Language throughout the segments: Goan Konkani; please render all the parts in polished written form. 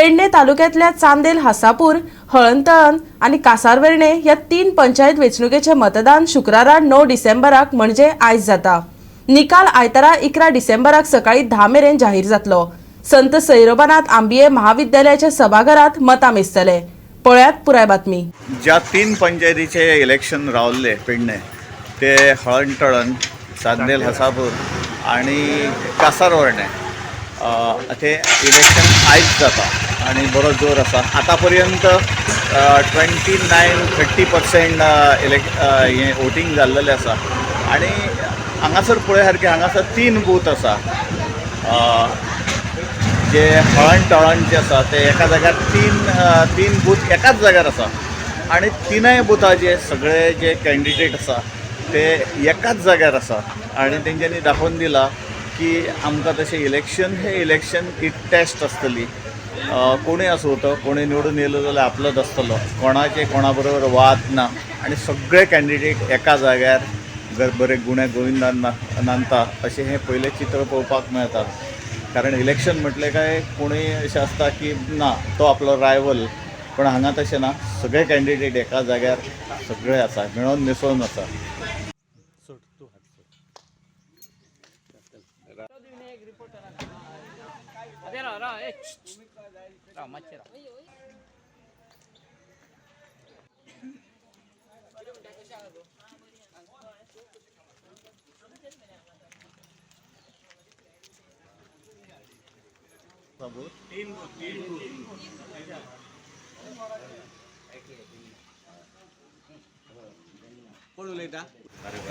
पेडणे तालुक्यांतल्या चांदेल हासापूर, हळणतळण आनी कासारवर्णे ह्या 3 पंचायत वेंचणुकेचें मतदान शुक्रारा 9 डिसेंबराक म्हणजे आयज जाता. निकाल आयतारा 11 डिसेंबराक सकाळी 10 मेरेन जाहीर जातलो. संत सैरोबानाथ आंबिये महाविद्यालयाच्या सभाघरात मतां मेजतले. पळयात पुराय बातमी. ज्या 3 पंचायतीचे इलेक्शन रावल्ले पेडणे, ते हळणतळण, चांदेल हसापूर आणि कासारवर्णे, ते इलेक्शन आयज जाता आणि बरो जोर आसा. आतां पर्यंत 29-30% हें वोटींग जाल्लेलें आसा. आनी हांगासर पळय सारकें हांगासर 3 बूथ आसा. जे हळण तळण जे आसा ते एका जाग्यार 3 बूथ एकाच जाग्यार आसा आनी तिनय बुथाचे सगळे जे कॅन्डिडेट आसा ते एकाच जाग्यार आसा आनी तेंच्यांनी दाखोवन दिलां की आमकां तशें इलेक्शन हे इलेक्शन एक टेस्ट आसतली. कोणूय आसूं तो कोणूय निवडून येयलो जाल्यार आपलोच आसतलो, कोणाचे कोणा बरोबर वाद ना आनी सगळे कॅन्डिडेट एका जाग्यार बरे गुण्या गोविंदान नांदता अशें हें पयलें चित्र पळोवपाक मेळटा. कारण इलेक्शन म्हटलें काय कोणूय अशें आसता की ना तो आपलो रायवल, पण हांगा तशें ना, सगळे कॅन्डिडेट एका जाग्यार सगळे आसा, मेळोन मिसळून आसा.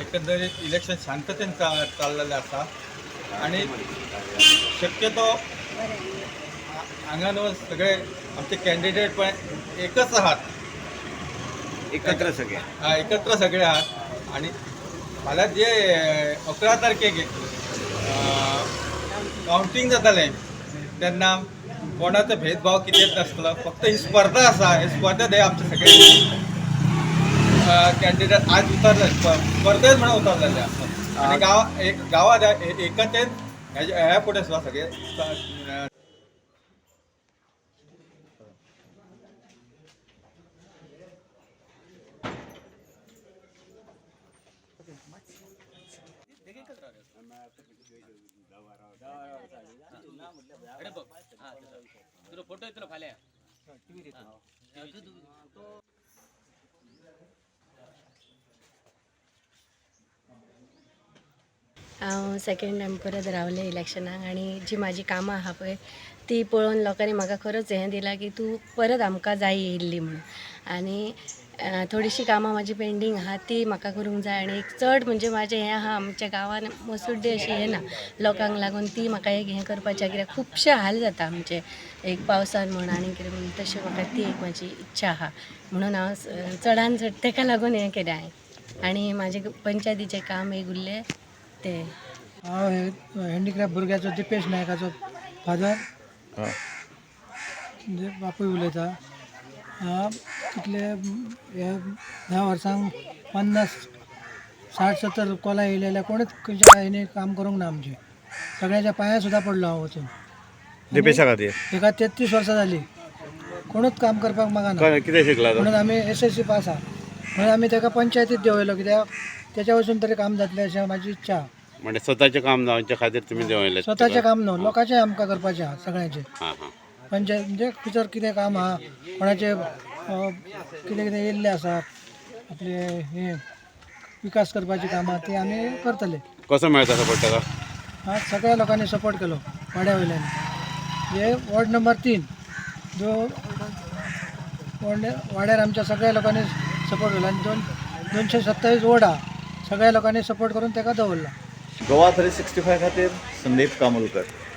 एकंदरीत इलेक्शन शांततेन चाललेलें आसा आनी शक्यतो हांगा न्हू सगळे आमचे कॅन्डिडेट पण एकच आहात, एकत्र सगळे, हा एकत्र सगळे आहात. आनी फाल्यां जे 11 तारखेक कावंटींग जातलें तेन्ना कोणाचो भेदभाव कितेंच नासतलो, फक्त ही स्पर्धा आसा. हे स्पर्धेत हे आमचे सगळे कॅन्डिडेट आज उतरले, स्पर्धेत म्हणून उतरलेले आसा. आनी गांवा एक गांवात एकतेन ह्या फुडें सुद्दां सगळे हांव सेकेंड टायम परत रावलें इलेक्शनाक आनी जी म्हाजी कामां आहा पळय ती पळोवन लोकांनी म्हाका खरोच हें दिलां की तूं परत आमकां जाय येयल्ली म्हणून. आनी थोडीशीं कामां म्हाजी पेंडींग आहा ती म्हाका करूंक जाय. आनी एक चड म्हणजे म्हाजें हें आहा, आमच्या गांवान मसुड्डे अशें हें ना लोकांक लागून, ती म्हाका एक हें करपाचें, कित्याक खुबशे हाल जाता आमचे एक पावसान म्हण आनी कितें म्हण, तशें म्हाका ती एक म्हाजी इच्छा आहा म्हणून हांव चडान चड तेका लागून हें केलें हांवें. आनी म्हाजें पंचायतीचें काम एक उरलें ते. हांव हँडिक्रॅफ्ट भुरग्याचो दिपेश नायकाचो फादर, म्हणजे बापूय उलयता. कितले ह्या 10 वर्सांक 50, 60, 70 कोला येयलेल्या कोणूच खंयच्या हेणी काम करूंक ना आमचें. सगळ्यांच्या पांयां सुद्दां पडलो हांव वचून दिपेशा खातीर. तेका 33 वर्सां जाली, कोणूच काम करपाक मागना. कितें शिकला? म्हणून आमी SSC पास आहा म्हणून आमी तेका पंचायतीत देंवयलो, कित्याक तेच्या वचून तरी काम जातलें अशें म्हाजी इच्छा आहा. म्हणजे स्वताचें काम जावचे खातीर तुमी देंवयले? स्वताचें काम न्हू, लोकांचें आमकां करपाचें आहा सगळ्यांचें. हां हां. पंचायत म्हणजे खंयसर कितें काम आहा, कोणाचें कितें कितें येयल्लें आसा आपले हें विकास करपाची कामां ती आमी करतले. कसो मेळता सपोर्ट ताका? हा, सगळ्या लोकांनी सपोर्ट केलो वाड्या वयल्यान. हे वॉर्ड नंबर 3 जो वाड्यार आमच्या सगळ्या लोकांनी सपोर्ट केलो आनी 227 वॉर्ड आहा, सगळ्या लोकांनी सपोर्ट करून ताका दवरला. गोवा 365 खातीर संदीप कामुलकर.